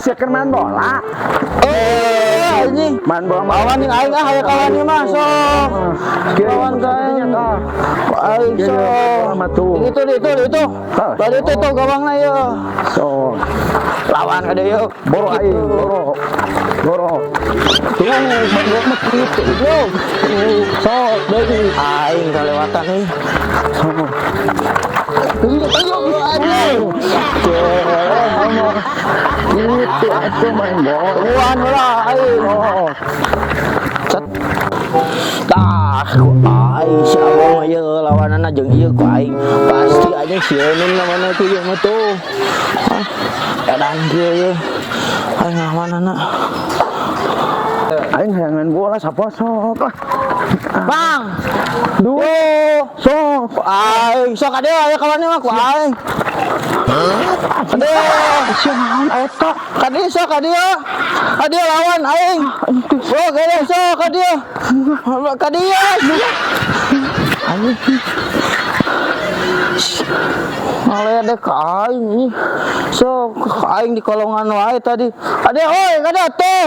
Sia keur main bola. Eh, anjing. Main bola. Lawan jeung aing ah, aya kawan ieu mah sok. Lawan ka aing. Aing Iya, sok. bola mah tuh. Itu itu itu. Tah. Tadi itu tuh gawangna ieu. Sok. Lawan ka dieu yuk. Boro aing, boro. Boro. Tuh, main bola mah kitu. Yo. Sok, deui. Aing kelewatan nih. Sok. Ayo, anjing. Gitu atuh main bola. Tungguan heula aing. Oh. Cet. Tah, ku aing si Abang mah ieu lawanana jeung ieu ku aing. Pasti aja sieuneun namanya tuh ieu mah tuh. Hah, edan kieu ieu. Aing lawanana. Aing hayang main bola sapa sok lah. Bang. Duh, sok. Ku aing sok ka dieu aya kawannya mah ku aing. Ka dieu. Sia naon eta? Ka dieu sok ka dieu. Ka dieu lawan aing. Oh, ka dieu sok ka dieu. Ka dieu. Anjing. Ngaledek ka aing ih. Sok aing di kolongan wae tadi. Ka dieu oi, ka dieu tuh.